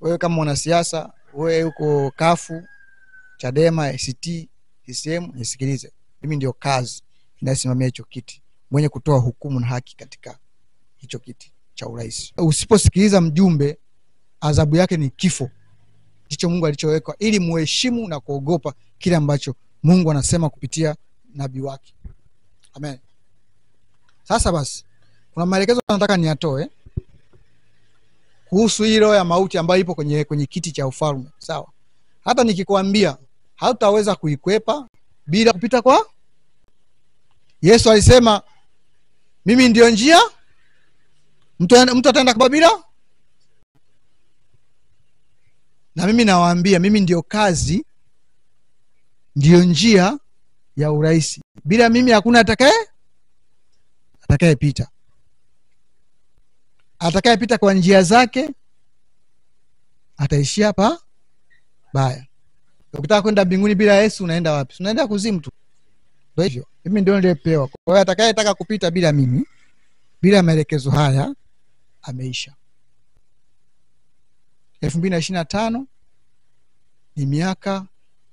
Wewe kama mwanasiasa, wewe uko kafu, Chadema, ACT, CCM, nisikilize. Mimi ndio kazi inayosimamia hicho kiti, mwenye kutoa hukumu na haki katika hicho kiti cha urais. Usiposikiliza mjumbe, adhabu yake ni kifo. Ndicho Mungu alichoweka ili muheshimu na kuogopa kile ambacho Mungu anasema kupitia nabii wake. Amen. Sasa basi, kuna maelekezo nataka niyatoe kuhusu hii roho ya mauti ambayo ipo kwenye kiti cha ufalme. Sawa? Hata nikikwambia hautaweza kuikwepa bila kupita kwa Yesu. Alisema mimi ndio njia, mtu ataenda kwa bila. Na mimi nawaambia mimi ndio kazi, ndio njia ya urais. Bila mimi hakuna atakayepita. Atakayepita kwa njia zake ataishia hapa baya. Ukitaka kwenda mbinguni bila Yesu unaenda wapi? Unaenda kuzimu tu. Ndio hivyo. Mimi ndio niliyepewa. Kwa hiyo atakayetaka kupita bila mimi, bila maelekezo haya, ameisha. 2025 ni miaka,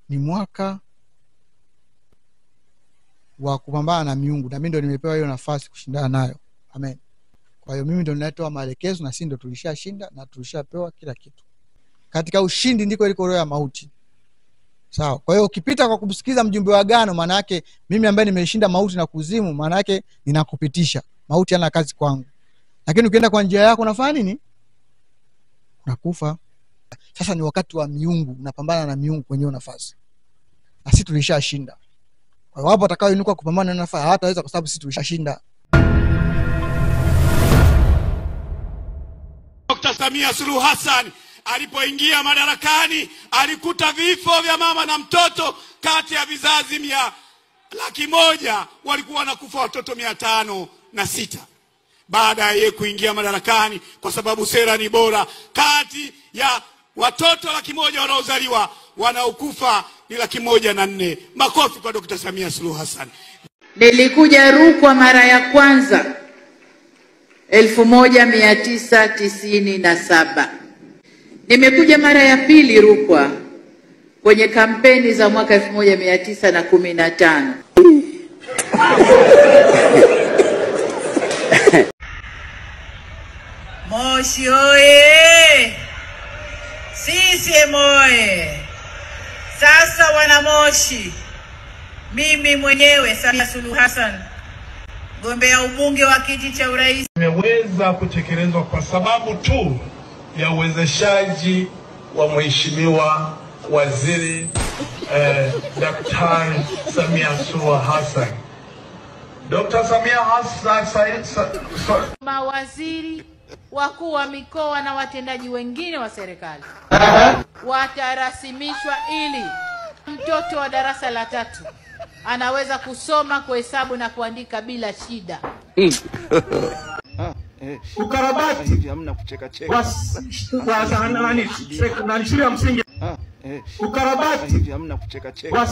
ni mwaka wa kupambana na miungu, na mimi ndio nimepewa hiyo nafasi kushindana nayo. Amen. Kwa hiyo mimi ndio ninatoa maelekezo, na sisi ndio tulishashinda na tulishapewa kila kitu. Katika ushindi ndiko iliko roho ya mauti. Sawa. Kwa hiyo ukipita kwa kumsikiza mjumbe wa agano, maana yake mimi ambaye nimeshinda mauti na kuzimu, maana yake ninakupitisha. Mauti hana kazi kwangu. Lakini ukienda kwa njia yako unafanya nini? Unakufa. Sasa ni wakati wa miungu, unapambana na miungu kwenye nafasi. Na sisi tulishashinda. Kwa hiyo wapo watakaoinuka kupambana na nafasi hawataweza kwa sababu sisi tulishashinda. Dr. Samia Suluhu Hassan alipoingia madarakani alikuta vifo vya mama na mtoto kati ya vizazi 100,000 walikuwa wanakufa watoto 506. Baada ya yeye kuingia madarakani, kwa sababu sera ni bora, kati ya watoto 100,000 wanaozaliwa wanaokufa ni 104,000. Makofi kwa Dr. Samia Suluhu Hassan. Nilikuja Rukwa mara ya kwanza 1997. Nimekuja mara ya pili Rukwa kwenye kampeni za mwaka 1915. Moshi oye! CCM oye! Sasa wana Moshi, mimi mwenyewe Samia Suluhu Hassan, mgombea ubunge wa kiti cha urais, imeweza kutekelezwa kwa sababu tu ya uwezeshaji wa Mheshimiwa Waziri Daktari Samia Suluhu Hassan. Dr. Samia Hassan mawaziri, wakuu wa mikoa na watendaji wengine wa serikali watarasimishwa ili mtoto wa darasa la 3 anaweza kusoma, kuhesabu na kuandika bila shida. Ukarabati hivi hamna kucheka cheka. Wa shule ya msingi. Ukarabati hivi hamna kucheka cheka. Wa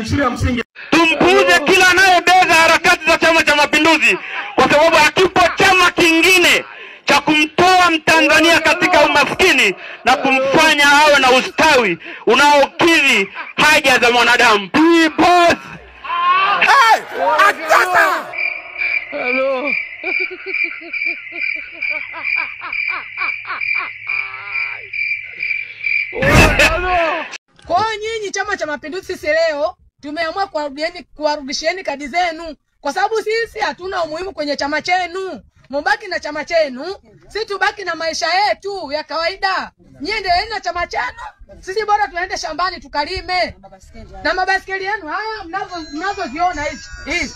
shule ya msingi. Tumpuuze kila anayebeza harakati za Chama cha Mapinduzi, kwa sababu hakipo chama kingine cha kumtoa Mtanzania katika umaskini na kumfanya awe na ustawi unaokidhi haja za mwanadamu. People. Hey, atata! Hello. Kwa nyinyi Chama cha Mapinduzi, sisi leo tumeamua kuwarudishieni kadi zenu, kwa sababu sisi hatuna umuhimu kwenye chama chenu. Mubaki na chama chenu, sisi tubaki na maisha yetu ya kawaida. Nyie endeleeni na chama chenu, sisi bora tuende shambani tukalime. Na mabaskeli yenu haya mnazoziona hizi hizi,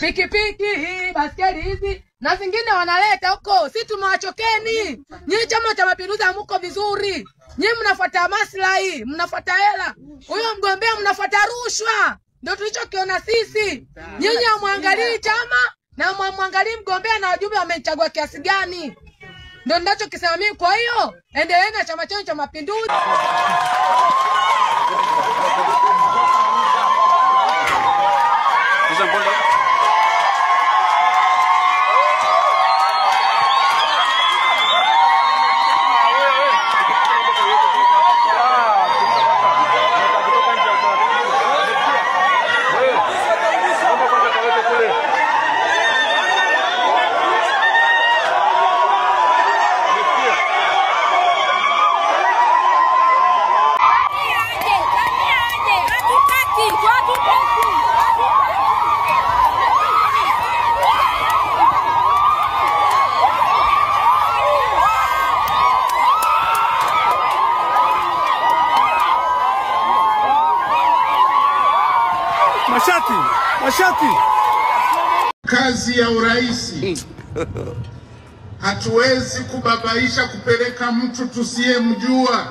pikipiki hii, baskeli hizi na zingine wanaleta huko, sisi tumewachokeni. Nyinyi Chama cha Mapinduzi hamko vizuri. Nyinyi mnafuata maslahi, mnafuata hela. Huyo mgombea mnafuata rushwa. Ndio tulichokiona sisi. Nyinyi hamwangalii chama na hamwangalii mgombea na wajumbe wamechagua kiasi gani. Ndio ninachokisema mimi. Kwa hiyo endeleeni na chama chenu cha Mapinduzi. Mashati, mashati. Kazi ya uraisi hatuwezi kubabaisha kupeleka mtu tusiyemjua.